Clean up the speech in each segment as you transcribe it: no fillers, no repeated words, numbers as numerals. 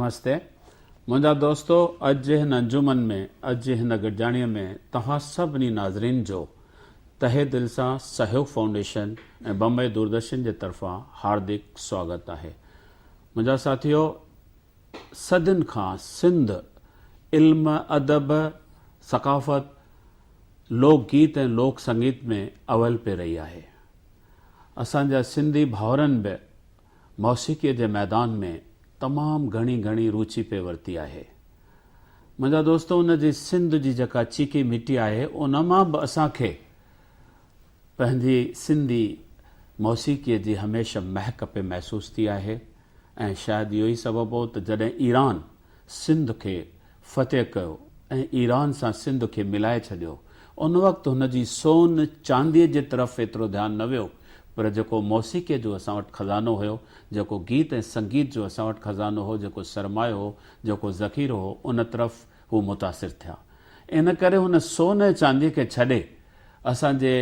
نمستي منهنجا دوستو اڄ جي هن انجمن ۾ اڄ جي هن گڏجاڻي ۾ توهان سڀني ناظرين جو تهه دل سان سهيوگ فائونڊيشن ۽ بمبئي دوردرشن جي طرفان هاردڪ سواگت آهي منهنجا ساٿيو صدين کان سنڌ علم ادب ثقافت لوڪ گيت ۽ لوڪ سنگيت ۾ اول پئي رهي آهي اسان جا سنڌي ڀائرن به موسيقيء جي ميدان ۾ تمام گهڻي گهڻي روچي پئي ورتي آهي. منهنجا دوستو ان جي سنڌ جي جيڪا چيڪي مٽي آهي ان مان به اسان کي پنهنجي سنڌي موسيقيء جي هميشه مهڪ پئي محسوس ٿي آهي ۽ شايد اهو ئي سبب هو ته جڏهن ايران سنڌ کي فتح ڪيو ۽ ايران سان سنڌ کي ملائي ڇڏيو. ان وقت هن جي سون چانديء جي طرف ايترو ڌيان نه ويو، پر جيڪو موسيقيء جو اسان وٽ خزانو هيو، جيڪو گيت ۽ سنگيت جو اسان وٽ خزانو هو، جيڪو سرمايو هو، جيڪو ذخيرو هو، ان طرف هو متاثر ٿيا. ان ڪري هن سون ۽ چانديء کي ڇڏي اسان جي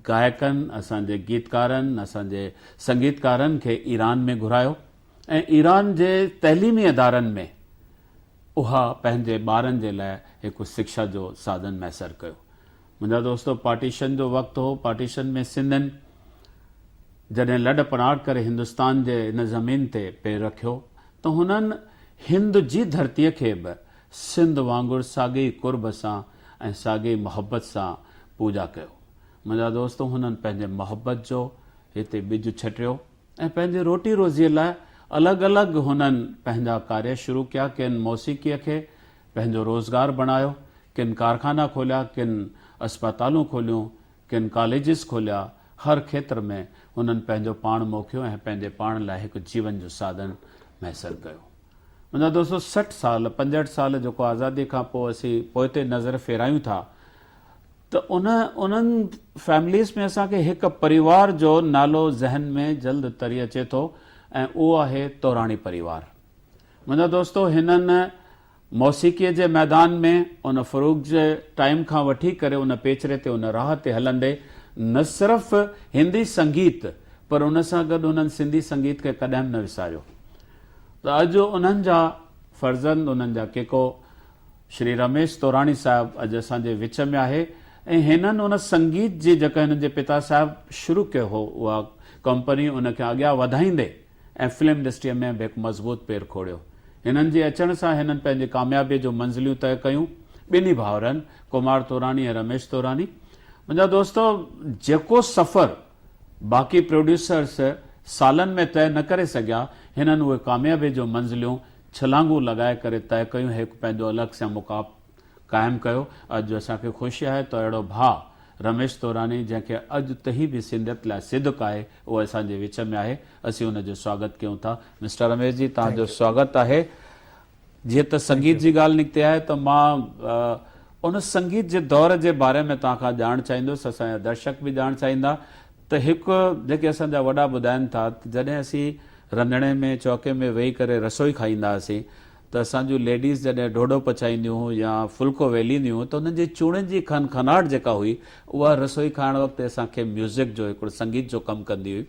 گائڪن، اسان جي گيتڪارن، اسان جي سنگيتڪارن کي ايران ۾ گهرايو ۽ ايران جي تعليمي ادارن ۾ اها پنهنجي ٻارن جي لاء هڪ شڪشا جو ساڌن ميسر ڪيو. منهنجا دوستو پارٽيشن جو وقت هو، پارٽيشن ۾ سنڌين جڏهن لڏ پراڙ ڪري هندستان جي هن زمين تي پير رکيو ته هنن هند جي ڌرتيء کي به سنڌ وانگر ساڳئي قرب سان ۽ ساڳئي محبت سان پوڄا ڪيو. منهنجا دوستو هنن پنهنجي محبت جو هتي ٻج ڇٽيو. ۽ پنهنجي روٽي روزيء لاء الڳ الڳ هنن پنهنجا ڪاريه شروع ڪيا، ڪن موسيقيء کي پنهنجو روزگار بڻايو، ڪن ڪارخانا کوليا، ڪن اسپتالون کوليون، ڪن ڪاليجز کوليا، هر کيتر ۾ هنن پنهنجو پاڻ موکيو ۽ پنهنجي پاڻ لاء هڪ جيون جو ساڌن ميسر ڪيو. منهنجا دوستو 60 سال، 65 سال جيڪو آزاديء کان پوء اسين پوئتي نظر ڦيرايون ٿا ته ان انهن فيمليز ۾ اسان کي هڪ پريوار جو نالو ذهن ۾ جلد تري اچي ٿو ۽ اهو آهي توراڻي پريوار. منهنجا دوستو هنن موسيقيء جي ميدان ۾ ان فروغ جي ٽائيم کان وٺي ڪري ان پيچري تي ان راهه تي هلندي نه صرف هندي سنگيت پر ان سان گڏ انهن سنڌي سنگيت کي ڪڏهن به نه وساريو ته اڄ انهن جا فرزند انهن جا ڪيڪو شري رميش توراڻي صاحب اڄ اسان جي وچ ۾ آهي ۽ هنن ان سنگيت جي جيڪا هنن جي پتا صاحب شروع ڪيو هو اها ڪمپني ان کي اڳيان وڌائيندي ۽ فلم انڊسٽريء ۾ به هڪ مضبوط پير کوڙيو. هنن جي اچڻ سان هنن پنهنجي ڪاميابيء جو منزليون طئي ڪيون. ٻنهي ڀائرن ڪمار توراڻي ۽ رميش توراڻي. منهنجا دوستو جيڪو سفر باقي پروڊيوسرس سالن ۾ طئي نه ڪري سگهيا، هنن اهي ڪاميابي جو منزليون ڇلانگون لڳائي ڪري طئي ڪيون هڪ پنهنجو الڳ سان مقام قائم ڪيو. اڄ اسان کي خوشي آهي ته اهڙو ڀاء رميش توراڻي جنهن کي اڄ تهين به سنڌيت لاء صدق آهي اهو اسان جي وچ ۾ آهي اسين ان جو سواگت ڪيون ٿا. مسٽر رميش جي توهان جو سواگت آهي. جيئن ته سنگيت جي ڳالهه نڪتي آهي ته مان ان سنگيت جي دور جي باري ۾ توهان کان ڄاڻڻ چاهيندس، اسان جا درشڪ به ڄاڻڻ چاهيندا ته هڪ جيڪي اسان جا وڏا ٻڌائن ٿا ته جڏهن اسين رنڌڻي ۾ چوڪي ۾ ويهي ڪري رسوئي کائيندا هئاسين ته اسان جون ليڊيز جڏهن ڍوڍو پچائينديون هيون يا ڦلڪو ويلينديون هيون ته انهن جي چوڻين جي کن کناٽ جيڪا هئي اها رسوئي کائڻ وقت اسان کي ميوزڪ جو هڪڙو سنگيت جو ڪم ڪندي هئي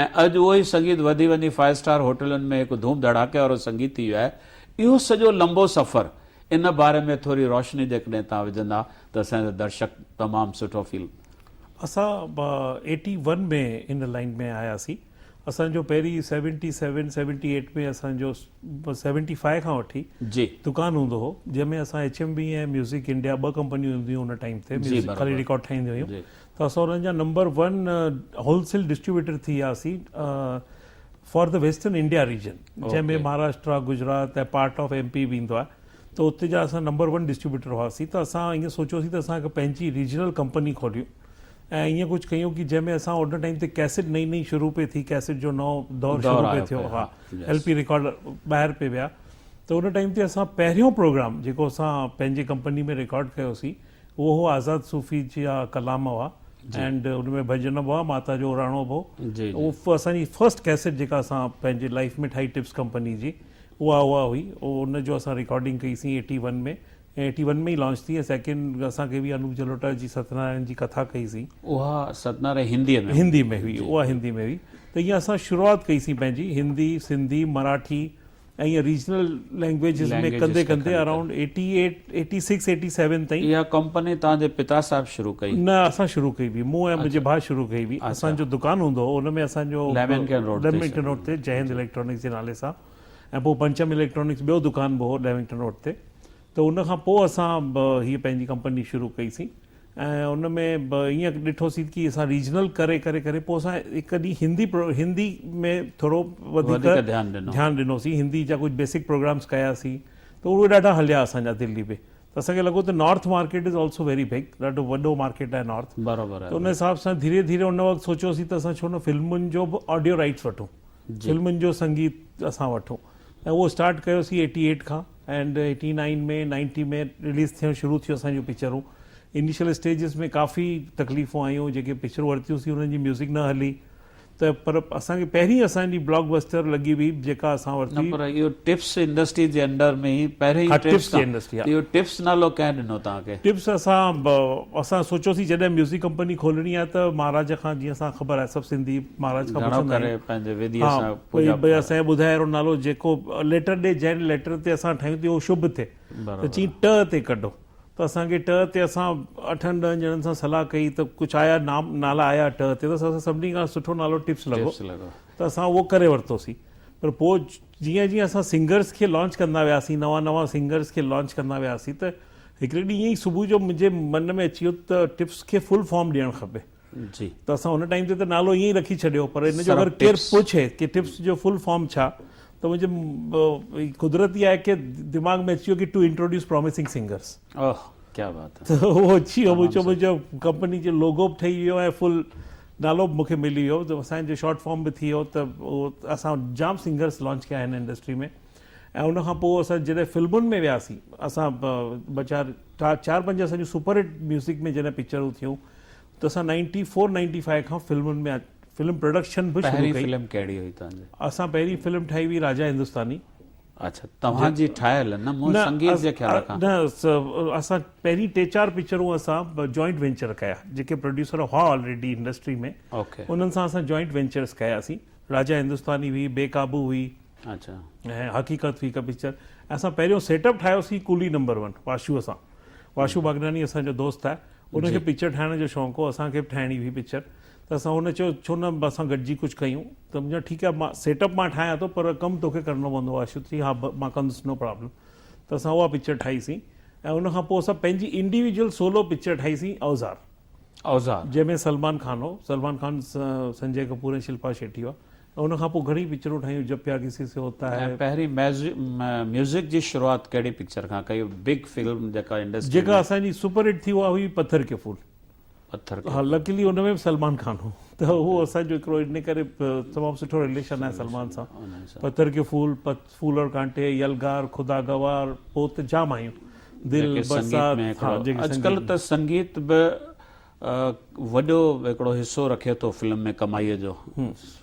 ۽ اڄ اهو ئي سنگيت وڌي وڃي فائيو اسٽار هوٽلن ۾ هڪ ڌوم ڌڙاڪي وارو سنگيت ٿي ويو آهي. اهو سڄو لنبو سفر ان باري ۾ ٿوري روشني جيڪڏهن توهان وجهندا ته اسان جا درشڪ تمام سٺو فيل. اسان ايٽي ون ۾ ان لائين ۾ آياسين. اسان جو پهرين سيونٽي سيون سيونٽي ايٽ ۾ اسان جو سيونٽي فائيو کان وٺي جي. دڪان هوندو هو جنهن ۾ اسان H M B ۽ music India ٻه ڪمپنيون هونديون هيون ان ٽائيم تي ميوزڪ خالي رڪارڊ ٺاهينديون هيون. ته اسان انهن جا نمبر ون هول سيل ڊسٽريبيوٽر ٿي وياسين for the western India region جنهن ۾ Maharashtra Gujarat ۽ part of M P به ايندو آهي ته اتي جا اسان نمبر ون ڊسٽريبيوٽر هئاسين ته اسان ائين سوچيوسين ته اسان هڪ پنهنجي ريجنل ڪمپني کوليون ۽ ائين ڪجهه ڪيون ڪي جنهن ۾ اسان ان ٽائيم تي ڪيسٽ نئين نئين شروع پئي ٿي ڪيسٽ جو نئون دور شروع پئي ٿيو ها ايل پي رڪارڊ ٻاهر پئي ويا ته ان ٽائيم تي اسان پهريون پروگرام جيڪو اسان پنهنجي ڪمپني ۾ رڪارڊ ڪيوسين اهو هو آزاد صوفي جا ڪلام هئا اينڊ ان ۾ ڀڄن به هئا ماتا جو اراڻو به هو اهو اسان جي فرسٽ ڪيسٽ جيڪا اسان پنهنجي لائف ۾ ٺاهي ٽپس ڪمپني جي اها اها هئي ان جو اسان رڪارڊنگ ڪئي سين ايٽي ون ۾ ۽ ايٽي ون ۾ ئي لانچ ٿي ۽ سيڪنڊ اسان کي به انوپ جلوٽا جي ست نارائڻ جي ڪٿا ڪئي سين. اها ست نارائڻ هندي ۾ هندي ۾ هئي اها هندي ۾ هئي ته ائين اسان شروعات ڪئي سين پنهنجي هندي سنڌي مراٺي. ۽ ائين ريجنل لينگويجز ۾ ڪندي ڪندي اراؤنڊ 88 86 87 تائين. اها ڪمپني توهان جي پتا صاحب شروع ڪئي؟ نه اسان شروع ڪئي هئي، مون ۽ منهنجي ڀاء شروع ڪئي هئي. اسان جو دڪان هوندو هو ان ۾ اسان جو ليمنگٽن روڊ تي ليمنگٽن روڊ تي جئه هند اليڪٽرانڪس جي نالي سان ۽ پوء پنچم اليڪٽرانڪس ٻيو دڪان به هو ليمنگٽن روڊ تي ته ان کان پوء اسان هيء پنهنجي ڪمپني شروع ڪئي سين ۽ ان ۾ به ائين ڏٺوسين ڪي اسان ريجنل ڪري ڪري ڪري پوء اسان هڪ ڏينهن هندي هندي ۾ ٿورو وڌيڪ ڌيان ڏنوسين هندي جا ڪجهه بيسڪ پروگرامس ڪياسين ته اهي ڏاڍا هليا اسان جا دلي ۾ ته اسان کي لڳو ته north market is also very big ڏاڍو وڏو مارڪيٽ آهي نارٿ برابر ته ان حساب سان ڌيري ڌيري ان وقت سوچيوسين ته اسان ڇو نه فلمن جو به آڊيو رائٽس وٺون فلمن جو سنگيت اسان وٺون ۽ اهو اسٽارٽ ڪيوسين ايٽي ايٽ کان and eighty nine ۾ ninety ۾ release ٿيڻ شروع ٿيون اسان جون پڪچرون انيشل اسٽيجز ۾ ڪافي تڪليفون آيون جيڪي پڪچرون ورتيون سين انهن جي ميوزڪ نه هلي ته پر اسان کي پهرين اسان جي بلاڪ بسٽر لڳي هئي جيڪا اسان ورتي. نه پر اهو ٽپس انڊسٽري جي انڊر ۾ ئي پهرين ئي ٽپس جي انڊسٽري ها اهو ٽپس نالو ڪنهن ڏنو توهان کي؟ ٽپس اسان اسان سوچيوسين جڏهن ميوزڪ ڪمپني کولڻي آهي ته مهاراج کان جيئن اسان خبر آهي سڀ سنڌي مهاراج کان پڇندا آهيون پنهنجي وڌي سان پوڄا ڀئي اسان کي ٻڌاء اهڙو نالو جيڪو ليٽر ڏي جنهن ليٽر تي اسان ٺاهيون ٿي اهو شڀ ٿئي ته چئين ٽ تي ڪڍو ته اسان کي ٽ تي اسان اٺن ڏهن ڄڻن سان صلاح ڪئي ته ڪجهه آيا نام نالا آيا ٽ تي ته اسان سڀني کان سٺو نالو ٽپس لڳو ته اسان اهو ڪري ورتوسين پر پوء جيئن جيئن اسان سنگرس کي لانچ ڪندا وياسين نوان نوان سنگرس کي لانچ ڪندا وياسين ته هڪڙي ڏينهن ائين ئي صبح جو منهنجي من ۾ اچي ويو ته ٽپس کي فل فارم ڏيڻ کپي جي. ته اسان ان ٽائيم تي ته نالو ائين ئي رکي ڇڏيو پر ان جو اگر ڪير پڇي ڪي ٽپس جو فل فارم ڇا ته منهنجي قدرتي آهي ڪي دماغ ۾ اچي ويو ڪي ٽو انٽروڊيوس پراميسنگ سنگرس. اوه ڪيا بات هي. ته اهو اچي ويو منهنجو منهنجو ڪمپني جو لوگو به ٺهي ويو ۽ فل نالو به مونکي ملي ويو ته اسان جو شارٽ فارم به ٿي ويو ته اهو اسان جام سنگرس لانچ ڪيا هن انڊسٽري ۾ ۽ ان کان پوء اسان جڏهن فلمن ۾ وياسين اسان ٻه چار چار پنج اسان جون سپر هٽ ميوزڪ ۾ جڏهن پڪچرون ٿيون ته اسان نائنٽي فور نائنٽي فائيو کان فلمن ۾ فلم پروڊڪشن به شروع پهرين ڪئي. فلم ڪهڙي هئي توهان جي؟ اسان پهرين فلم ٺاهي هئي راجا هندستاني. اڇا توهان جي ٺاهيل نه مون سنگيت جي خيال کان. نه اسان پهرين ٽي چار پڪچرون اسان جوائنٽ وينچر ڪيا جيڪي پروڊيوسر هئا آلريڊي انڊسٽري ۾ انهن سان اسان جوائنٽ وينچرس ڪياسين راجا هندستاني هئي بي قابو هئي اڇا ۽ حقيقت هئي هڪ پڪچر ۽ اسان پهريون سيٽ اپ ٺاهيوسين ڪولي نمبر ون واشوء سان واشو ڀاڳناڻي اسان جو دوست آهي ان کي پڪچر ٺاهڻ جو شوق هو اسان کي به ٺاهڻي هئي پڪچر ته اسان هن چيو ڇو نه اسان گڏجي ڪجهه ڪيون ته مون چيو ٺيڪ آهي مان سيٽ اپ مان ٺاهيان ٿو پر ڪم توکي ڪرڻو پوندو واشو چئي ها مان ڪندس نو پرابلم ته اسان اها پڪچر ٺاهيسين ۽ ان کان پوء اسان پنهنجي انڊيويجوئل سولو پڪچر ٺاهيسين اوزار اوزار جنهن ۾ سلمان خان هو سلمان خان سنجي ڪپور ۽ شلپا شيٽي هئا ان کان پوء گهڻي پڪچرون ٺاهيون جب پيار ڪسي سي هوتا هي. ۽ پهرين ميوزڪ جي شروعات ڪهڙي پڪچر کان ڪئي بگ فلم جيڪا انڊسٽري جيڪا اسان جي سپر هٽ ٿي اها هئي پٿر ڪي ڦول. پٿر ڪي ها لڪلي ان ۾ به سلمان خان هو ته اهو اسان جو هڪڙو ان ڪري تمام سٺو رليشن آهي سلمان سان. پٿر ڪي ڦول، ڦول اور ڪانٽي، يلغار، خدا گوار، پوء ته جام آيون دل، برسات ها جيڪي اڄڪلهه ته سنگيت به وڏو هڪڙو حصو رکي ٿو فلم ۾ ڪمائيء جو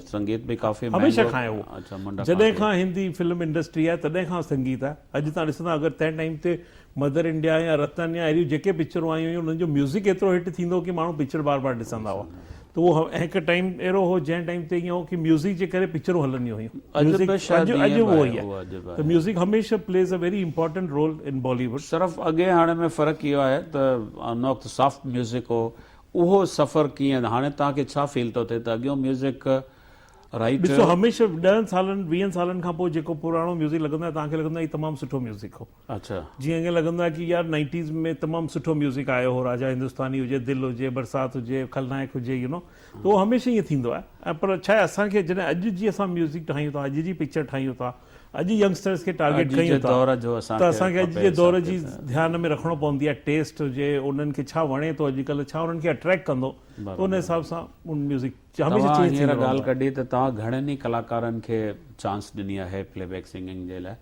سنگيت به ڪافي هميشه کان آهي اهو جڏهن کان هندي فلم انڊسٽري آهي تڏهن کان سنگيت آهي اڄ تان ڏسندا اگر تنهن ٽائيم تي مدر انڊيا يا رتن يا اهڙيون جيڪي پڪچرون آيون هيون انهن جو ميوزڪ ايترو هٽ ٿيندو هو ڪي ماڻهو پڪچر بار بار ڏسندا هئا ته اهو هڪ ٽائيم اهڙو هو جنهن ٽائيم تي ائين هو ڪي ميوزڪ جي ڪري پڪچرون هلنديون هيون ميوزڪ اڄ اڄ اهو ئي آهي ته ميوزڪ هميشه plays a very important role in Bollywood. صرف اڳي هاڻي ۾ فرق اهو آهي ته ان وقت سافٽ ميوزڪ هو اهو سفر ڪيئن هاڻي توهان کي ڇا فيل ٿو ٿئي ته اڳيون ميوزڪ رائيٽ. ڏسو هميشه ڏهن سالن ويهن سالن کان پوء جيڪو پراڻو ميوزڪ لڳندو آهي توهان کي لڳندو آهي هي تمام سٺو ميوزڪ هو. اڇا. جيئن ائين لڳندو آهي ڪي يار نائنٽيز ۾ تمام سٺو ميوزڪ آيو هو راجا هندستاني هجي دل هجي برسات هجي کلنائڪ هجي يو نو ته اهو هميشه ائين ٿيندو آهي ۽ پر ڇا آهي اسان کي جڏهن اڄ جي اسان ميوزڪ ٺاهيون ٿا اڄ جي پڪچر ٺاهيون ٿا اڄ ينگسٽرز کي ٽارگيٽ ڪيون ٿا ته اسان کي اڄ جي دور جي ڌيان ۾ رکڻو پوندي آهي ٽيسٽ هجي انهن کي ڇا وڻي ٿو اڄڪلهه ڇا انهن کي اٽريڪٽ ڪندو ته ان حساب سان ان ميوزڪ هميشه توهان هينئر ڳالهه ڪڍي ته توهان گهڻن ئي ڪلاڪارن کي چانس ڏني آهي پلي بيڪ سنگنگ جي لاء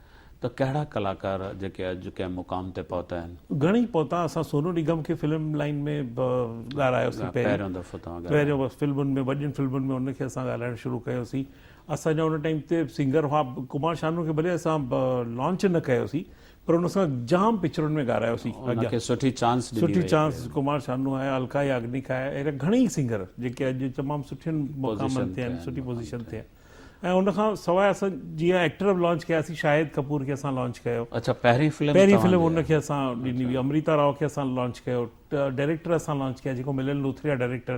ته ڪهڙا ڪلاڪار جيڪي اڄ ڪنهن مقام تي پهتا آهن؟ گهڻئي پهتا، اسان سونو نگم کي فلم لائين ۾ به ڳارايوسين پهرين. پهريون دفعو توهان ڳارايو. پهريون فلمن ۾ وڏين فلمن ۾ ان کي اسان ڳالهائڻ شروع ڪيوسين. اسان جا ان ٽائيم تي سنگر هئا ڪمار شانو کي ڀلي اسان لانچ نه ڪيوسين پر ان سان جام پڪچرن ۾ ڳارايوسين. ان کي سٺي چانس ڏني وئي. سٺي چانس ڪمار شانو آهي، الڪا ياگنڪ آهي، اهڙا گهڻئي سنگر جيڪي اڄ تمام سٺين مقامن تي آهن، سٺي پوزيشن تي آهن. ۽ ان کان سواء اسان جيئن ايڪٽر به لانچ ڪياسين شاهد ڪپور کي اسان لانچ ڪيو. اڇا پهرين فلم پهرين فلم ان کي اسان ڏني هئي امريتا راء کي اسان لانچ ڪيو ڊائريڪٽر اسان لانچ ڪيا جيڪو ملن لوٿريا ڊائريڪٽر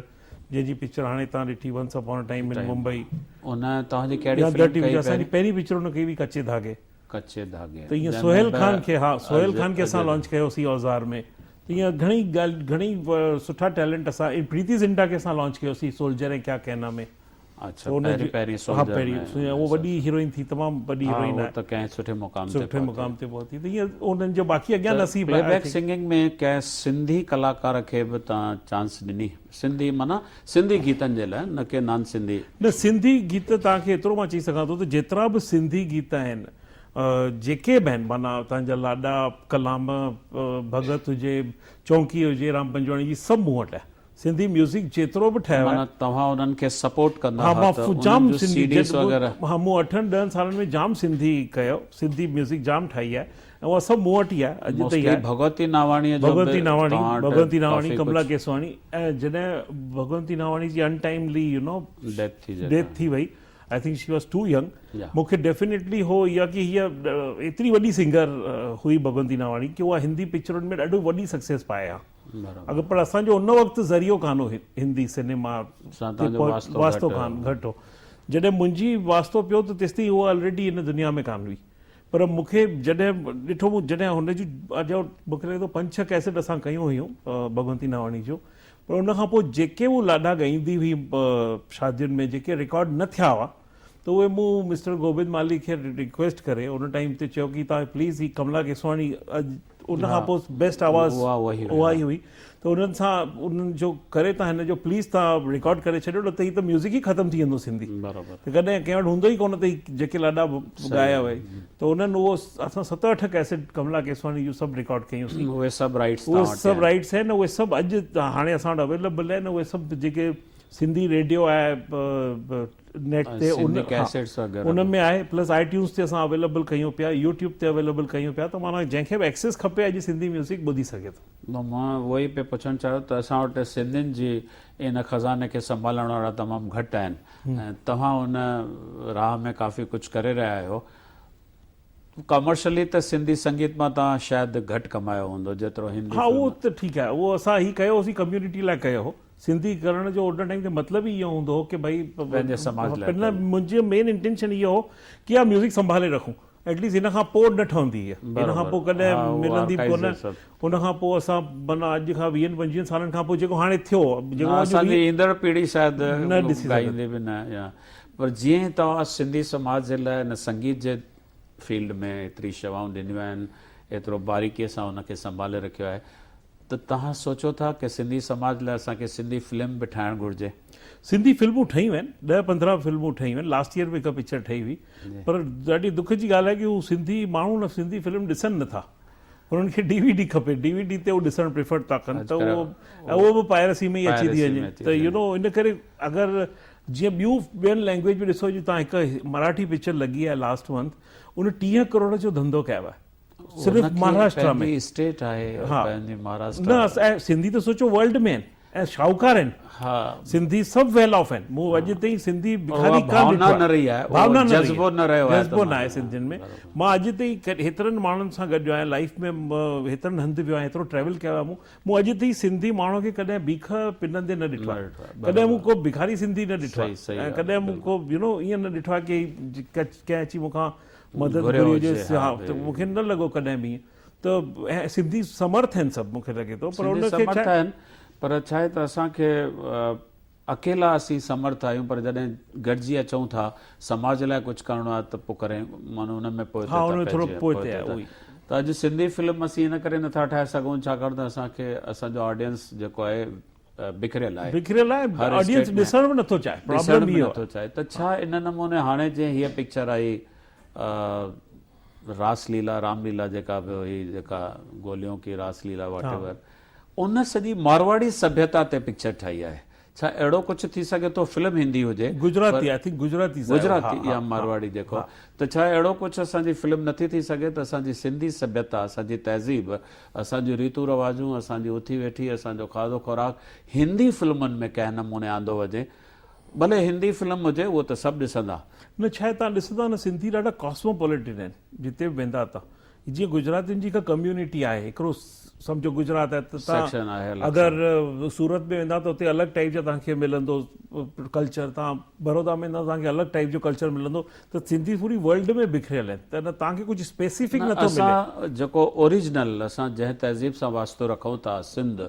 جنهن جي پڪچر هاڻي تان ڏٺي ونس اپون ا ٽائيم ان ممبئي. ان توهان جي ڪهڙي فلم ڪئي پهرين؟ اسان جي پهرين پڪچر ان ڪئي هئي ڪچي ڌاڳي. ڪچي ڌاڳي ته ائين سهيل خان کي ها سهيل خان کي اسان لانچ ڪيوسين اوزار ۾ ته ائين گهڻي ڳالهه گهڻي سٺا ٽيلنٽ اسان پريتي زنٽا کي اسان لانچ ڪيوسين سولجر ۽ ڪيا ڪهنا ۾. اڇا پهرين پهرين سولجر ها پهرين اها وڏي هيروئن ٿي تمام وڏي هيروئن آهي ته ڪنهن سٺي مقام تي سٺي مقام تي پهتي ته ائين انهن جو باقي اڳيان نصيب پلي بيڪ سنگنگ ۾ ڪنهن سنڌي ڪلاڪار کي به توهان چانس ڏني سنڌي معنيٰ سنڌي گيتن جي لاء نه ڪي نان سنڌي. نه سنڌي گيت توهان کي ايترو مان چئي سگهان ٿو ته جيترا به سنڌي گيت آهن جيڪي به آهن معنيٰ توهان جا لاڏا ڪلام ڀڳت هجي چونڪي هجي رام پنجواڻي جي سڀ مون وٽ آهي سنڌي ميوزڪ جيترو به ٺهيو آهي. معنيٰ توهان انهن کي سپورٽ ڪندا ها ته انهن جون سي ڊيز وغيره. ها مون اٺن ڏهن سالن ۾ جام سنڌي ڪيو سنڌي ميوزڪ جام ٺاهي آهي ۽ اها سڀ مون وٽ ئي آهي اڄ تائين آهي. موسٽلي ڀڳونتي ناواڻيء جو به ڀڳونتي ناواڻي ڀڳونتي ناواڻي ڪملا ڪيسواڻي ۽ جڏهن ڀڳونتي ناواڻي جي ان ٽائيملي يو نو ڊيٿ ٿي وئي I think she was too young مون کي ڊيفينيٽلي هو اها ڪي هيء ايتري وڏي سنگر هئي ڀڳونتي ناواڻي ڪي اها هندي پڪچرن ۾ ڏاڍو وڏي سڪسيس پائي ها. اڳ پر اسان جو ان وقت ذريعو ڪانه هو هندي سئنيما سان واسطو ڪانه گهٽ هو جڏهن منهنجي واسطو پيو ته تيستائين هوء آلريڊي هن دنيا ۾ ڪانه هئي پر مون کي جڏهن ڏٺو مون جڏهن هن جون مون کي لڳي ٿو پنج ڇهه ڪيسٽ اسان ڪيون هيون ڀڳونتي ناواڻي جون پر ان کان پوء جيڪي هو لاڏا ڳائيندي هئي شادين ۾ جيڪي رڪارڊ نه ٿيا هئا ته اهي مون مسٽر گوبند مالهي کي رڪويسٽ ڪري ان ٽائيم تي چيو ڪي توهان پليز هي ڪملا ڪيسواڻي اڄ ان کان پوء بيسٽ آواز اها ئي هئي ته انهن سان انهن جو ڪري تان هن جو پليز تان رڪارڊ ڪري ڇڏيو نه ته هي ته ميوزڪ ئي ختم ٿي ويندو سنڌي برابر ته ڪڏهن ڪنهن وٽ هوندو ئي ڪونه ته هي جيڪي لاڏا ڳايا وئي ته انهن اهو اسان ست اٺ ڪيسٽ ڪملا ڪيسواڻي جون سڀ رڪارڊ ڪيون سين اهي سڀ رائٽس اهي سڀ رائٽس آهن اهي سڀ اڄ هاڻي اسان وٽ اويليبل آهن اهي سڀ جيڪي سنڌي ريڊيو آهي نيٽ تي ان ڪيسيٽس وغيره ان ۾ آهي پلس آئي ٽيونز تي اسان اويليبل ڪيون پيا يوٽيوب تي اويليبل ڪيون پيا ته معنيٰ جنهن کي به ايڪسيس کپي اڄ سنڌي ميوزڪ ٻڌي سگهي ٿو. مان اهو ئي پئي پڇڻ چاهيو ته اسان وٽ سنڌين جي ان خزاني کي سنڀالڻ وارا تمام گهٽ آهن ۽ توهان ان راهه ۾ ڪافي ڪجهه ڪري رهيا آهيو. ڪمرشلي ته سنڌي سنگيت مان توهان شايد گهٽ ڪمايو هوندو جيترو هندي ها اهو ته ٺيڪ آهي اهو اسان هي ڪيو هوسين ڪميونٽي لاء ڪيو هو سنڌي ڪرڻ جو ان ٽائيم تي مطلب ئي اهو هوندو هو ڪي ڀئي پنهنجي سماج لاء نه منهنجو مين انٽينشن اهو هو ڪي اها ميوزڪ سنڀالي رکون ايٽ ليسٽ هن کان پوء نه ٺهندي هيء هن کان پوء ڪڏهن ملندي به ڪونه ان کان پوء اسان معنيٰ اڄ کان ويهن پنجويهن سالن کان پوء جيڪو هاڻي ٿيو جيڪو اسان جي ايندڙ پيڙهي شايد نه ڏسي ڳائيندي به نه يا پر جيئن توهان سنڌي سماج جي لاء ان سنگيت جي فيلڊ ۾ ايتري شيوائون ڏنيون آهن، ايترو باريڪيء سان ان کي سنڀالي رکيو آهي ته توهان سوچو ٿا ڪه سنڌي سماج لاء اسان کي سنڌي فلم به ٺاهڻ گهرجي؟ سنڌي فلمون ٺهيون آهن، ڏهه پندرهن فلمون ٺهيون آهن، لاسٽ ييئر به هڪ پڪچر ٺهي هئي پر ڏاڍي دک جي ڳالهه آهي ڪه هو سنڌي ماڻهو نه سنڌي فلم ڏسن نه ٿا. انهن کي ڊي وي ڊي کپي ڊي وي ڊي تي هو ڏسڻ پريفر ٿا ڪن ته اهو اهو به پائرسي ۾ ئي اچي ٿي وڃي ته يو نو ان ڪري اگر جيئن ٻيون ٻين لينگويج ۾ ڏسو جي تان هڪ مراٺي پڪچر لڳي آهي لاسٽ منٿ ان 30 ڪروڙ جو ڌنڌو ڪيو آهي صرف مهاراشٽرا ۾ اسٽيٽ آهي پنهنجي مهاراشٽرا نه سنڌي ته سوچو ورلڊ ۾ آهن ۽ شاهوڪار آهن ها سنڌي سڀ ويل آف آهن مون اڄ تائين سنڌي بکاري ڪانه ڏٺو آهي نه رهي آهي ڀاونا نه جذبو نه رهيو آهي جذبو نه آهي سنڌين ۾ مان اڄ تائين هيترن ماڻهن سان گڏ آهيان لائف ۾ هيترن هنڌ ويو آهيان هيترو ٽريول ڪيو آهي مون مون اڄ تائين سنڌي ماڻهو کي ڪڏهن بيک پنندي نه ڏٺو آهي ڪڏهن مون ڪو بکاري سنڌي نه ڏٺو آهي ۽ ڪڏهن مون ڪو يو نو ائين نه ڏٺو آهي ڪي ڪنهن اچي مون کان مدد گهري هجي ها ته مون کي نه لڳو ڪڏهن به ائين ته سنڌي سمرٿ آهن سڀ مون کي لڳي ٿو پر ان کي سمرٿ آهن پر ڇا آهي ته اسان کي اڪيلا اسين سمرٿ آهيون پر جڏهن گڏجي اچون ٿا سماج لاء ڪجهه ڪرڻو آهي ته پوء ڪري معنيٰ ان ۾ پوئتي ٿا پئجي پوئتي ته اڄ سنڌي فلم اسين ان ڪري نٿا ٺاهي سگهون ڇاڪاڻ ته اسان کي اسان جو آڊينس جيڪو آهي بکريل آهي بکريل آهي آڊينس ڏسڻ به نٿو چاهي پرابلم اهو نٿو چاهي ته ڇا ان نموني هاڻي جي هيء پڪچر آئي راس ليلا رام ليلا جيڪا به هئي جيڪا گوليون ڪي راس ليلا واٽ ايور ان سڄي مارواڙي سڀيتا تي پڪچر ٺاهي آهي ڇا اهڙو ڪجهه ٿي سگهي ٿو فلم هندي هجي Gujarati I think Gujarati Gujarati يا مارواڙي جيڪو ته ڇا اهڙو ڪجهه اسان جي فلم نٿي ٿي سگهي ته اسان جي سنڌي سڀيتا اسان جي تهذيب اسان جون ريتون رواجون اسان جي اٿي ويٺي اسان جو کاڌو خوراڪ هندي فلمن ۾ ڪنهن نموني آندو وڃي. ڀلي هندي فلم هجي اهو ته سڀ ڏسندا. نه ڇا آهي توهان ڏسندا نه سنڌي ڏاڍا ڪاسموپوليٽن آهن جتي به ويندا توهان جيئن گجراتين جي هڪ ڪميونٽي آهي هڪڙو سمجهو گجرات آهي ته توهان اگر سورت ۾ ويندا ته اتي الڳ ٽائيپ جا توهان کي ملندو ڪلچر توهان برودا ۾ ويندا توهان کي الڳ ٽائيپ جو ڪلچر ملندو ته سنڌي پوري ورلڊ ۾ بکريل آهن ته توهان کي ڪجهه اسپيسيفڪ نٿو ملي. اسان جيڪو اوريجنل اسان جنهن تهذيب سان واسطو رکون ٿا سنڌ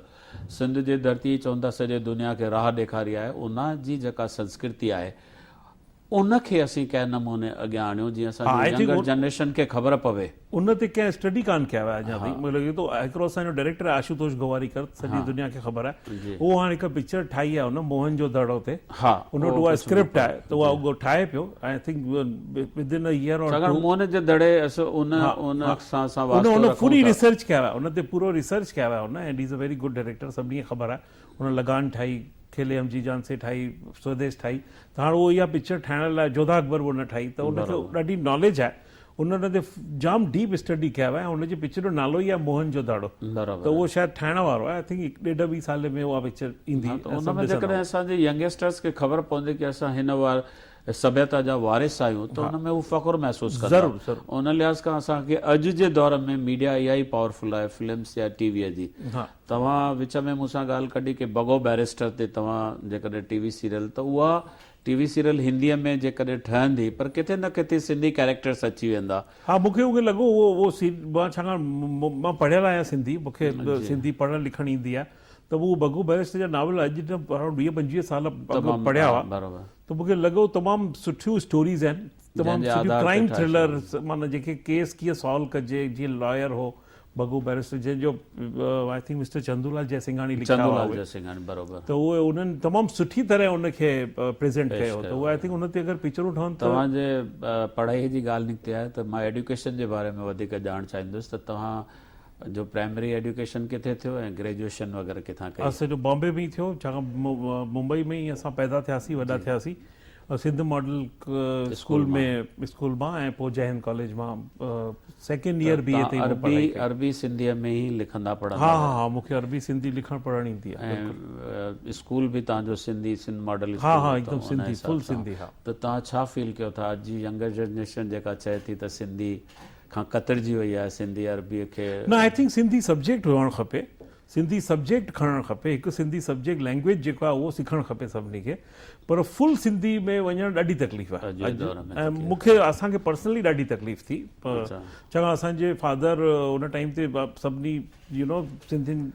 سنڌ جي ڌرتي چون ٿا سڄي دنيا کي راهه ڏيکاري آهي ان جي جيڪا سنسڪرتي آهي ان کي اسين ڪنهن نموني اڳيان آڻيون جيئن اسان جي ينگر جنريشن کي خبر پوي. ان تي ڪنهن اسٽڊي ڪانه ڪيا آهي اڃا تائين مون کي لڳي ٿو هڪڙو اسان جو ڊائريڪٽر آهي آشوتوش گواريڪر سڄي دنيا کي خبر آهي اهو هاڻي هڪ پڪچر ٺاهي آهي ان موهن جو دڙو تي ان وٽ اها اسڪرپٽ آهي ته اها اهو ٺاهي پيو I think within a year or ڇاڪاڻ موهن جي دڙي ان ان سان اسان واسطو رکون ٿا. ان پوري ريسرچ ڪيا آهي ان تي پورو ريسرچ ڪيا آهي ان and he is a very good director سڀني کي خبر آهي ان لگان ٺاهي کيلي هم جي جان سي ٺاهي سوديس ٺاهي ته هاڻ اهو اها پڪچر ٺاهڻ لاء جوڌا اڪبر به ان ٺاهي ته ان کي ڏاڍي ناليج آهي ان ان تي جام ڊيپ اسٽڊي ڪيا آهي ۽ ان جي پڪچر جو نالو ئي آهي موهن جو دڙو ته اهو شايد ٺاهڻ وارو آهي I think هڪ ڏيڍ ٻي سال ۾ اها پڪچر ايندي ته ان ۾ جيڪڏهن اسان جي ينگسٽرس کي خبر پوندي ڪي اسان هن وار سڀيتا جا وارث آهيون ته ان ۾ هو فخر محسوس ڪندا ان لحاظ کان اسان کي اڄ جي دور ۾ ميڊيا اها ئي پاورفل آهي فلمس يا ٽي وي جي توهان وچ ۾ مون سان ڳالهه ڪڍي ڪي بگو بئريسٽر تي توهان جيڪڏهن ٽي وي سيريل ته اها ٽي وي سيريل هنديء ۾ جيڪڏهن ٺهندي پر ڪٿي نه ڪٿي سنڌي ڪيريڪٽرس اچي ويندا. ها مون کي اهو لڳو اهو اهو سين مان ڇاڪاڻ مان پڙهيل آهيان سنڌي مون کي سنڌي پڙهڻ لکڻ ايندي آهي ته اهو بگو بئريسٽر جا ناول اڄ نه ارائونڊ 20 25 سال اڳ پڙهيا هئا ته مون کي لڳو تمام سٺيون اسٽوريز آهن تمام سٺيون ڪرائيم ٿرلر معنيٰ جيڪي ڪيس ڪيئن سالو ڪجي جيئن لائر هو بگو بئريسٽر جنهن جو I think mister Chandulal Jaisinghani لکيا هئا چندولال جئسنگهاڻي برابر ته اهي انهن تمام سٺي طرح ان کي پريزنٽ ڪيو ته اهي I think ان تي اگر پڪچرون ٺهن ته توهان جي پڙهائي جي ڳالهه نڪتي آهي ته مان ايڊيوڪيشن جي باري ۾ وڌيڪ ڄاڻ چاهيندس ته توهان جو پرائمري ايڊيوڪيشن ڪٿي ٿيو ۽ گريجوئيشن وغيره ڪٿان ڪئي؟ اسان جو بامبي ۾ ئي ٿيو ڇاڪاڻ ممبئي ۾ ئي اسان پيدا ٿياسين وڏا ٿياسين سنڌ ماڊل اسڪول ۾ اسڪول مان ۽ پوء جئه هند ڪاليج مان سيڪنڊ ايئر بي اي تائين مون پڙهائي ڪئي. عربي سنڌيء ۾ ئي لکندا پڙهندا هيا؟ ها ها مون کي عربي سنڌي لکڻ پڙهڻ ايندي آهي بلڪل. ۽ اسڪول به توهان جو سنڌي سنڌ ماڊل اسڪول ها ها هڪدم سنڌي فل سنڌي ها. ته توهان ڇا فيل ڪيو ٿا اڄ جي ينگر جنريشن جيڪا چئي ٿي ته سنڌي کان ڪترجي وئي آهي سنڌي عربيء کي. نه I think Sindhi subject هئڻ کپي سنڌي سبجيڪٽ کڻڻ کپي هڪ سنڌي سبجيڪٽ لينگويج جيڪو آهي اهو سکڻ کپي سڀني کي پر فل سنڌي ۾ وڃڻ ڏاڍي تڪليف آهي اڄ ۽ مون کي اسان کي پرسنلي ڏاڍي تڪليف ٿي ڇاڪاڻ اسان جي فادر ان ٽائيم تي سڀني يو نو سنڌين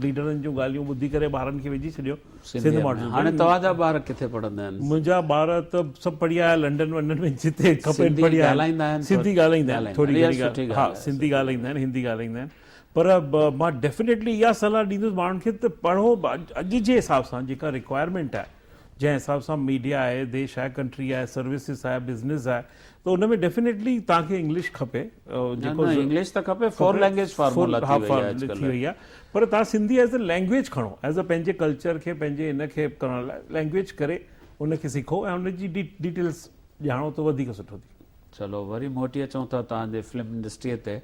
ليڊرن جون ڳالهيون ٻڌي ڪري ٻارن کي وجهي ڇڏيو سنڌ ماڊل هاڻي توهان جا ٻار ڪٿي پڙهندا آهن منهنجا ٻار ته سڀ پڙهي آيا لنڊن ونڊن ۾ جتي کپي پڙهي آيا سنڌي ڳالهائيندا آهن ٿوري گهڻي ها سنڌي ڳالهائيندا آهن هندي ڳالهائيندا آهن پر مان ڊيفينيٽلي اها صلاح ڏيندس ماڻهن کي ته پڙهو اڄ جي حساب سان جيڪا رڪوائرمينٽ آهي جنهن حساب سان ميڊيا آهي ديش آهي ڪنٽري آهي سروسز آهي بزنس آهي ته ان ۾ ڊيفينيٽلي توهان کي انگلش کپي جيڪو انگلش ته کپي فور لينگويج فارمولا ٿي وئي آهي ٿي وئي آهي پر توهان سنڌي ايز اي لينگويج کڻو ايز اي پنهنجي ڪلچر کي پنهنجي ان کي ڪرڻ لاء لينگويج ڪري ان کي سکو ۽ ان جي ڊيٽيلز ڄاڻو ته وڌيڪ سٺو ٿي. چلو وري موٽي اچون ٿا توهان جي فلم انڊسٽري تي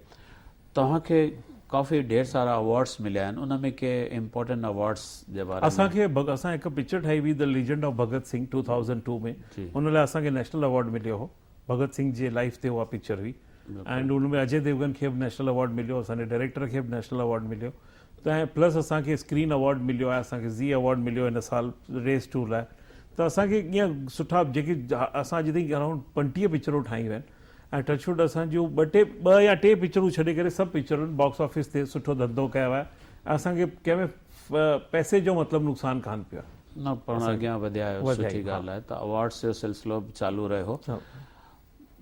توهان کي ڪافي ڍير سارا اوارڊس مليا آهن ان ۾ ڪي امپورٽنٽ اوارڊس جي باري ۾. اسان کي اسان هڪ پڪچر ٺاهي هئي the legend of Bhagat Singh 2002 ۾ ان لاء اسان کي نيشنل اوارڊ مليو هو ڀڳت سنگهه جي لائيف تي اها پڪچر هئي اينڊ ان ۾ اجي ديوگن کي به نيشنل اوارڊ مليو اسان جي ڊائريڪٽر کي به نيشنل اوارڊ مليو ته ۽ پلس اسان کي اسڪرين اوارڊ مليو آهي اسان کي زي اوارڊ مليو هن سال ريس ٽو لاء ته اسان کي ائين سٺا جيڪي اسان اڄ تائين اراؤنڊ 35 پڪچرون ٺاهيون آهن ۽ ٽچ ووڊ اسان جون ٻه ٽي ٻه يا ٽي پڪچرون ڇڏي ڪري سڀ پڪچرن باڪس آفيس تي سٺو ڌنڌو ڪيو آهي ۽ اسان کي ڪنهن ۾ پئسي جو مطلب نقصان ڪانه پيو آهي. نه پاڻ اڳيان وڌيا آهيو سٺي ڳالهه آهي ته اوارڊس جو سلسلو به چالو رهيو.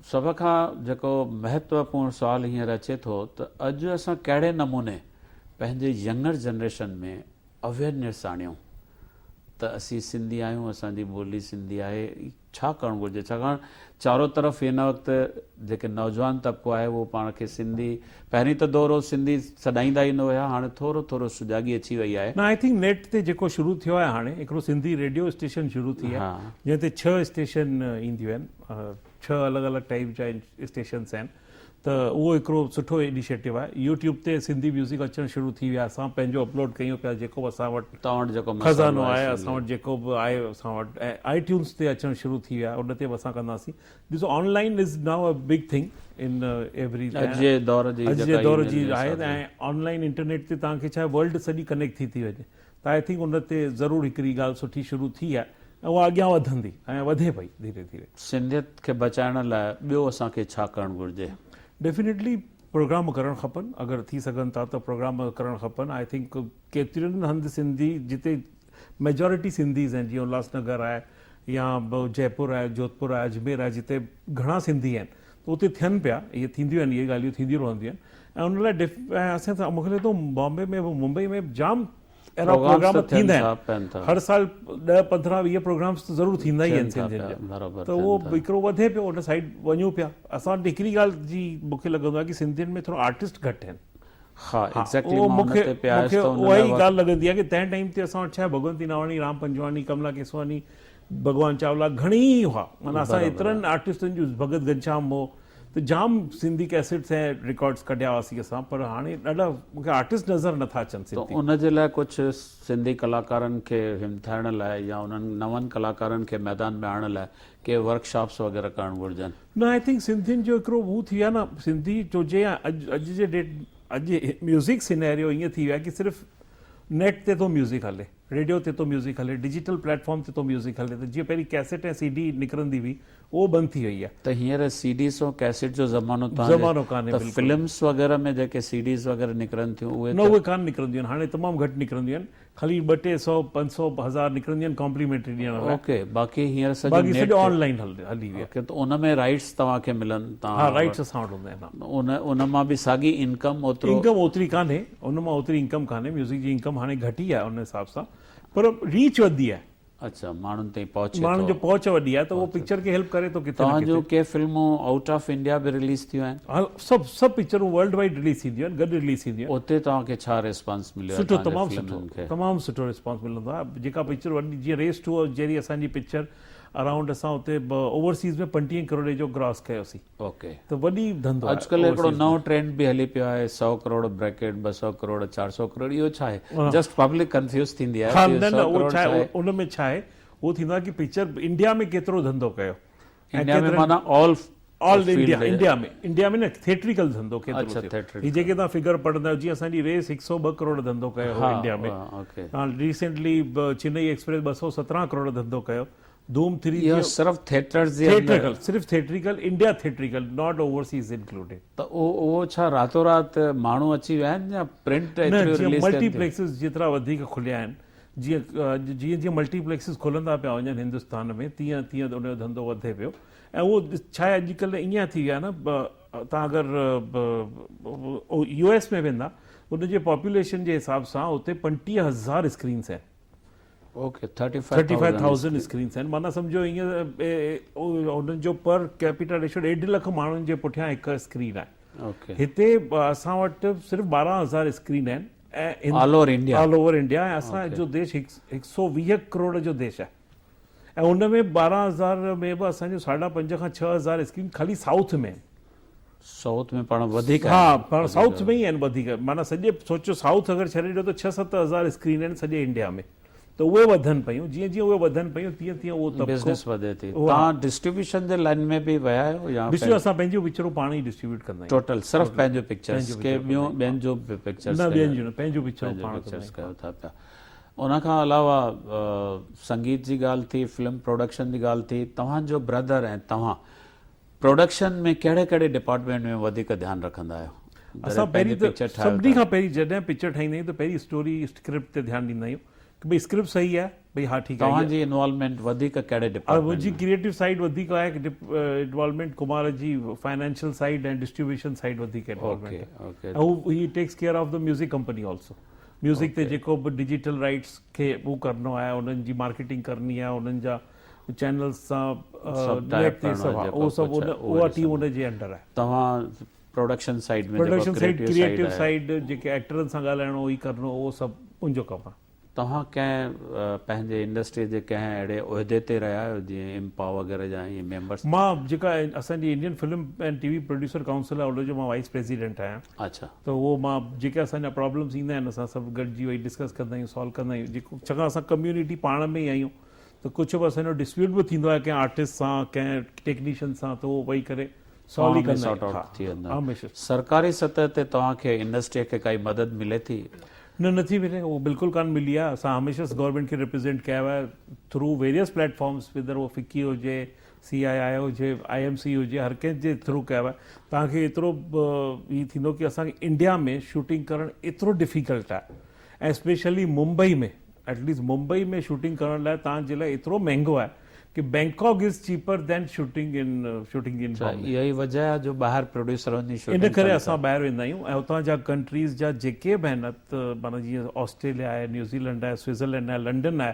سڀ کان جيڪو مهتوپورڻ سوال هينئر اچي ٿو ته اڄ اسان ڪهڙي نموني پنهنجي ينگر جنريشن ۾ اويئرنيس آڻيون ته اسين سنڌي آهيون اسان جي ٻولي سنڌي آهي ڇا ڪرڻ گهرجي ڇاڪاڻ چارو طرف هن وقت جيڪي نوجوان طبقو آهي اهو پاڻ کي سنڌي پهرين ته دور هو سنڌي سڏائيندا ئي نه هيا هاڻي ٿورو ٿورو سجاڳي اچي وئي آهي. نه I think net تي جيڪو شروع ٿيو آهي هاڻي هڪڙو سنڌي ريڊيو اسٽيشن شروع ٿي آهي جنهن تي ڇهه اسٽيشن اينديون آهن ڇهه الڳ الڳ ٽائيپ جا اسٽيشنس آهن. ته اهو هڪڙو سٺو انيشيٽو آهي. يوٽيوب تي سنڌي ميوزڪ اچڻ شروع ٿي ويا اسان پنهنجو اپلوڊ ڪيون پيا جيڪو به اسان وٽ توهان وٽ جيڪو خزانو آهي اسان وٽ جيڪو به آهي اسان وٽ ۽ آئي ٽيونز تي اچڻ شروع ٿي ويا ان تي به اسان ڪنداسين. ڏسو online is now a big thing in every اڄ جي دور جي اڄ جي دور جي آهي ۽ آن لائن انٽرنيٽ تي توهان کي ڇا آهي ورلڊ سڄي ڪنيڪٽ ٿي ٿي وڃي ته I think ان تي ضرور هڪڙي ڳالهه سٺي شروع ٿي آهي ۽ اها اڳيان وڌندي ۽ وڌي پئي ڌيري ڌيري. سنڌيت کي بچائڻ لاء ٻيو اسان کي ڇا ڪرڻ گهرجي؟ ڊيفينيٽلي پروگرام ڪرڻ کپن اگر ٿي سگهن ٿا ته پروگرام ڪرڻ کپن I think ڪيترين هنڌ سنڌي جتي ميجارٽي سنڌيز آهن جيئن الهاس نگر آهي يا جئپور آهي جوڌپور آهي اجمير آهي جتي گهڻا سنڌي آهن ته اتي ٿين پيا اهي ٿينديون آهن اهي ڳالهيون ٿينديون رهنديون آهن ۽ ان لاء ۽ اسان سان مونکي لڳي ٿو بامبي ۾ ممبئي ۾ جام اهڙا پروگرام ٿيندا آهن هر سال 10 15 20 پروگرامس ته ضرور ٿيندا ئي آهن سنڌين جا ته اهو هڪڙو وڌي پيو ان سائيڊ وڃون پيا اسان وٽ هڪڙي ڳالهه جي مونکي لڳندو آهي ڪي سنڌين ۾ ٿورو آرٽسٽ گهٽ آهن ها ايگزيڪٽلي مان ان تي پيا آيس ته ان لاء اها ئي ڳالهه لڳندي آهي ڪي تنهن ٽائيم تي اسان وٽ ڇا ڀڳونتي ناواڻي رام پنجواڻي ڪملا ڪيسواني ڀڳوان چاولا گهڻي ئي هئا معنيٰ اسان ايترن آرٽسٽن جون ڀڳت گهنشام هو ته جام سنڌي ڪيسٽس ۽ رڪارڊس ڪڍيا هئاسين اسان پر هاڻي ڏاڍا مونکي آرٽسٽ نظر نٿا اچن سنڌي. ته ان جي لاء ڪجهه سنڌي ڪلاڪارن کي همٿائڻ لاء يا انهن نون ڪلاڪارن کي ميدان ۾ آڻڻ لاء ڪي ورڪشاپس وغيره ڪرڻ گهرجن. نه I think سنڌين جو هڪڙو هو ٿي ويو آهي نه سنڌي چوجي يا اڄ اڄ جي ڊيٽ اڄ ميوزڪ سينيريو ائين ٿي ويو آهي ڪي صرف نيٽ تي ٿو ميوزڪ هلي. ريڊيو تي ٿو ميوزڪ هلي، ڊجيٽل پليٽ فارم تي ٿو ميوزڪ هلي ته جيئن پهرين ڪيسيٽ ۽ سي ڊي نڪرندي هئي اهو بند ٿي وئي آهي. ته هينئر سي ڊيز ۽ ڪيسيٽ جو زمانو تان زمانو ڪانهي ته بلڪل. فلمس وغيره ۾ جيڪي سي ڊيز وغيره نڪرن ٿيون اهي نه ته. اهي ڪانه نڪرنديون آهن هاڻي تمام گهٽ نڪرنديون آهن خالي ٻه ٽي سئو پنج سئو هزار نڪرنديون آهن ڪامپليمينٽري ڏيڻ لاء. اوڪي باقي هينئر سڄو باقي نيٽ سڄو تي آن لائين هلي ويو آهي. اوڪي ته ان ۾ رائيٽس توهان کي ملن ها توهان رائيٽس اسان وٽ هوندا آهن ها. ان ان مان به ساڳي انڪم اوترو. انڪم اوتري ڪانهي ان مان اوتري انڪم ڪانهي ميوزڪ جي انڪم هاڻي گهٽي آهي ان حساب سان پر ريچ وڌي آهي. اڇا ماڻهن تائين پهچي ٿو. ماڻهن جو پهچ وڏي آهي ته اهو پڪچر کي هيلپ ڪري ٿو ڪٿي نه توهان ڪٿي. جون ڪي فلمون آئوٽ آف انڊيا به رليز ٿيون آهن؟ ها سڀ سڀ پڪچرون ورلڊ وائيڊ رليز ٿينديون آهن گڏ رليز ٿينديون آهن. اتي توهان کي ڇا ريسپانس مليو آهي سٺو توهان جي تمام سٺو فلمن کي؟ تمام سٺو ريسپانس ملندو آهي جيڪا پڪچر وڏي جيئن ريس ٽو جهڙي اسان جي پڪچر اراونڊ اسان اتي اوورسيز ۾ 25 ڪروڙ جو گراس ڪيوسين. اوڪي ته وڏي ڌنڌو آهي اڄڪلهه هڪڙو نئون ٽرينڊ به هلي پيو آهي سؤ ڪروڙ بريڪيٽ 200 ڪروڙ 400 ڪروڙ اهو ڇا آهي جسٽ پبلڪ ڪنفيوز ٿيندي آهي ها نه نه اهو ڇا آهي ان ۾ ڇا آهي اهو ٿيندو آهي ڪي پڪچر انڊيا ۾ ڪيترو ڌنڌو ڪيو انڊيا ۾ معنيٰ آل آل انڊيا انڊيا ۾ انڊيا ۾ نه ٿيٽريڪل ڌنڌو ڪيترو ٿيو هي جيڪي توهان فگر پڙهندا آهيو جيئن اسان جي ريس 102 ڪروڙ ڌنڌو ڪيو هو India ۾ recently Chennai express 217 crore ڌنڌو ڪيو ڌوم ٿري اهو صرف ٿيٽرز جي اندر. ٿيٽريڪل صرف theatrical India theatrical not overseas included. ته اهو اهو ڇا راتو رات ماڻهو اچي ويا آهن يا پرنٽ نه ايتريون جيئن رليز ٿين ملٽي ٿيون. پليڪسز جيترا وڌيڪ کليا آهن جيئن جيئن جيئن ملٽي پليڪسز کلندا پيا وڃن هندستان ۾ تيئن تيئن ان جو ڌنڌو وڌي پيو ۽ اهو ڇا آهي اڄڪلهه ائين ٿي ويو آهي نه توهان اگر يو ايس ۾ ويندا ان جي پاپوليشن جي حساب سان اتي 25000 اسڪرينس آهن. اوڪي 35000 اسڪرينس آهن معنيٰ سمجهو ائين انهن جو پر ڪيپيٽا ريشو ڏيڍ لک ماڻهن جي پٺيان هڪ اسڪرين آهي هتي اسان وٽ صرف 12000 اسڪرين آهن ۽ all over India all over India ۽ اسان جو ديش 120 ڪروڙ جو ديش آهي ۽ ان ۾ 12000 ۾ به اسان جو ساڍا پنج کان 6000 اسڪرين خالي سائوٿ ۾ آهن سائوٿ ۾ پاڻ وڌيڪ آهن. ها پاڻ سائوٿ ۾ ئي آهن وڌيڪ معنيٰ سڄي سوچو سائوٿ اگر ڇڏي ڏيو ته ڇهه 7000 اسڪرين آهن سڄي انڊيا ۾ ته اهي وڌن پيون جيئن جيئن اهي وڌن پيون تيئن تيئن اهو طبقو بزنس وڌي ٿي. توهان ڊسٽريبيوشن جي لائن ۾ به ويا آهيو يا ڊسٽريبيوشن اسان پنهنجون پڪچرون پاڻ ئي ڊسٽريبيوٽ ڪندا آهيون. ٽوٽل صرف پنهنجون پڪچرز ڪي ٻيون ٻين جو به پڪچرز نه ٻين جون نه پنهنجون پڪچرون پاڻ ڪندا آهيون. ڪيو ٿا پيا. ان کان علاوه سنگيت جي ڳالهه ٿي فلم پروڊڪشن جي ڳالهه ٿي توهان جو برادر ۽ توهان پروڊڪشن ۾ ڪهڙي ڪهڙي ڊپارٽمينٽ ۾ وڌيڪ ڌيان رکندا آهيو؟ اسان پهرين ته سڀني کان پهرين جڏهن پڪچر ٺاهيندا آهيون ته پهرين اسٽوري اسڪرپٽ تي ڌيان ڏيندا آهيون ڪي ڀئي اسڪرپٽ صحيح آهي ڀئي ها ٺيڪ آهي. توهان جي انوالومينٽ وڌيڪ ڪهڙي ڊپارٽمينٽ ۾؟ منهنجي ڪريئيٽو سائيڊ وڌيڪ آهي انوالومينٽ ڪمار جي فائنانشل سائيڊ ۽ ڊسٽريبيوشن سائيڊ وڌيڪ انوالومينٽ آهي ۽ هو he takes care of the music company also music تي جيڪو به ڊجيٽل رائيٽس کي هو ڪرڻو آهي انهن جي مارڪيٽنگ ڪرڻي آهي انهن جا چينلز سان نيٽ تي سڀ اهو سڀ اها ٽيم ان جي انڊر آهي. توهان production side ۾ production side creative side جيڪي ايڪٽرن سان ڳالهائڻو هي ڪرڻو اهو سڀ منهنجو ڪم آهي. توهان ڪنهن پنهنجي انڊسٽري جي ڪنهن اهڙي عهدي تي رهيا آهيو جيئن امپا وغيره جا ائين ميمبرس؟ مان جيڪا اسان جي Indian film ۽ T V producer council آهي ان جو مان وائيس پريزيڊنٽ آهيان. اڇا. ته اهو مان جيڪي اسان جا پرابلمس ايندا آهن اسان سڀ گڏجي ويهي ڊسڪس ڪندا آهيون سالو ڪندا آهيون جيڪو ڇاڪاڻ اسان ڪميونٽي پاڻ ۾ ئي آهيون ته ڪجهه به اسان جو ڊسپيوٽ به ٿيندو آهي ڪنهن آرٽسٽ سان ڪنهن ٽيڪنيشن سان ته اهو ويهي ڪري سالو ئي ڪندا آهيون. ها هميشه. سرڪاري سطح تي توهان کي انڊسٽري کي ڪائي مدد ملي ٿي؟ نه نٿي ملي اهو بلڪل ڪانه ملي آهي اسان هميشه گورنمينٽ کي ريپريزينٽ ڪيو آهي through various platforms whether اهو فڪي هجي سي آء آء هجي I M C هجي هر ڪنهن جي ٿرو ڪيو آهي توهان کي ايترو هي ٿيندو ڪي اسان کي انڊيا ۾ شوٽنگ ڪرڻ ايترو ڊفيڪلٽ آهي ۽ specially Mumbai ۾ at least Mumbai ۾ shooting ڪرڻ لاء توهان جي لاء ايترو مهنگو آهي ڪي Bangkok is cheaper than shooting in shooting in Bombay. اها ئي وجه آهي جو ٻاهر پروڊيوسر وڃي شوٽنگ ڪن ٿا. ان ڪري اسان ٻاهر ويندا آهيون ۽ اتان جا ڪنٽريز جا جيڪي به آهن معنيٰ جيئن آسٽريليا آهي، نيوزيلينڊ آهي، سوئٽزرلينڊ آهي، لنڊن آهي،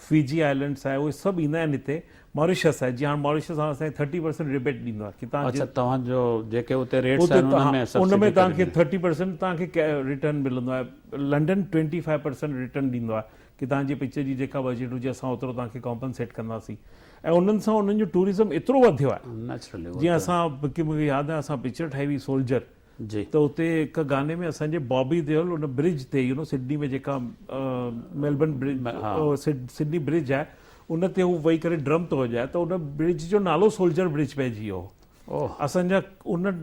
فيجي آئلينڊس آهي اهي سڀ ايندا آهن هتي، ماريشس آهي جيئن هاڻ ماريشس هاڻ اسان کي ٿرٽي پرسينٽ ريبيٽ ڏيندو آهي ڪي توهان اڇا توهان جو جيڪي اتي ريٽس آهن ان ۾ سبسڊي ان ۾ توهان کي ٿرٽي پرسينٽ توهان کي ريٽرن ملندو آهي London twenty five percent return ڏيندو آهي ڪي توهان جي پڪچر جي جيڪا بجيٽ هجي اسان اوترو توهان کي ڪامپنسيٽ ڪنداسين ۽ انهن سان انهن جو ٽوئرزم ايترو وڌيو آهي جيئن اسان مونکي ياد آهي اسان پڪچر ٺاهي هئي سولجر جي. ته اتي هڪ گاني ۾ اسان جي بابي ديول ان برج تي يو نو سڊني ۾ جيڪا ميلبرن برج سڊني برج آهي ان تي هو ويهي ڪري ڊرم ٿو وڄائي ته ان برج جو نالو سولجر برج پئجي ويو هو اسان جا ان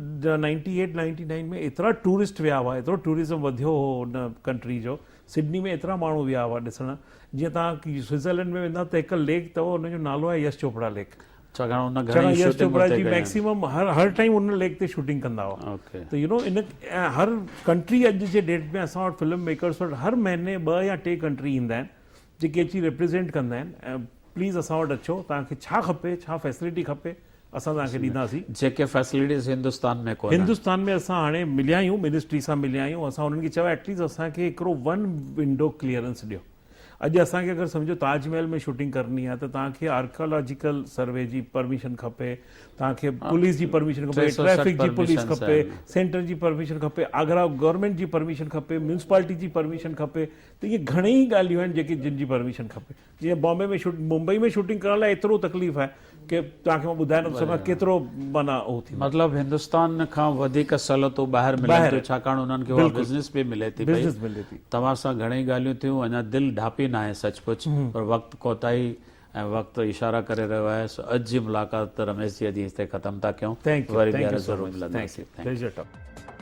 نائنٽي ايٽ نائنٽي نائن ۾ ايترا ٽوئرسٽ ويا هئا ايترو ٽوئرزم وڌيو هو ان ڪنٽري جو سڊني ۾ ايترا ماڻهو ويا هئا ڏسڻ جيئن توهان سوئٽزرلينڊ ۾ ويندا ته هڪ ليڪ اٿو ان جو نالو آهي يش چوپڙا ليڪ ڇاڪاڻ ان گهڻي يش چوپڙا جي ميڪسيمم هر هر ٽائيم ان ليڪ تي شوٽنگ ڪندا هئا ته يو نو ان هر ڪنٽري اڄ جي ڊيٽ ۾ اسان وٽ فلم ميڪرس وٽ هر مهيني ٻه يا ٽي ڪنٽري ايندا آهن جيڪي اچي ريپريزينٽ ڪندا آهن ۽ پليز اسان وٽ اچو توهان کي ڇا کپي ڇا فيسلٽي کپي اسان توهان کي ڏينداسين. جيڪي فيسلٽيز هندستان ۾ ڪونهن. هندستان ۾ اسان هاڻي مليا آهيون منسٽري سان مليا آهيون اسان انهن کي چيو آهي ايٽليسٽ اسان کي هڪڙو ون ونڊو ڪليئرنس ڏيو اڄ اسان کي اگر سمجهو تاج محل ۾ شوٽنگ ڪرڻي آهي ته توهان کي آرڪيالاجيڪل سروي جي پرميشن کپي توهان کي پوليس جي پرميشن کپي ٽريفڪ جي پوليس کپي سينٽر جي پرميشن کپي آگرا گورنمينٽ جي پرميشن کپي ميونسپالٽي جي پرميشن کپي ته ائين گهڻي ئي ڳالهيون آهن جيڪي جن جي پرميشن کپي جيئن بامبي ۾ شوٽ ممبئي ۾ شوٽنگ ڪرڻ لاء ايترو تڪليف آهي ڪي توهان کي مان ٻڌائي نٿو سگهان ڪيترو معنيٰ اهو ٿيندو. مطلب هندستان کان وڌيڪ سهولتون ٻاهر ملن ٿيون ڇاڪاڻ انهن کي اها بزنس به ملي ٿي پئي. توهان سان گهڻئي ڳالهيون ٿيون اڃا دل ڍاپي ناهي سچ پچ پر وقت ڪوتاهي ۽ وقت اشارا ڪري رهيو آهي سو اڄ جي ملاقات رميش جي اڄ هتي ختم ٿا ڪيون وري ٻيهر ضرور ملنداسين. Thank you.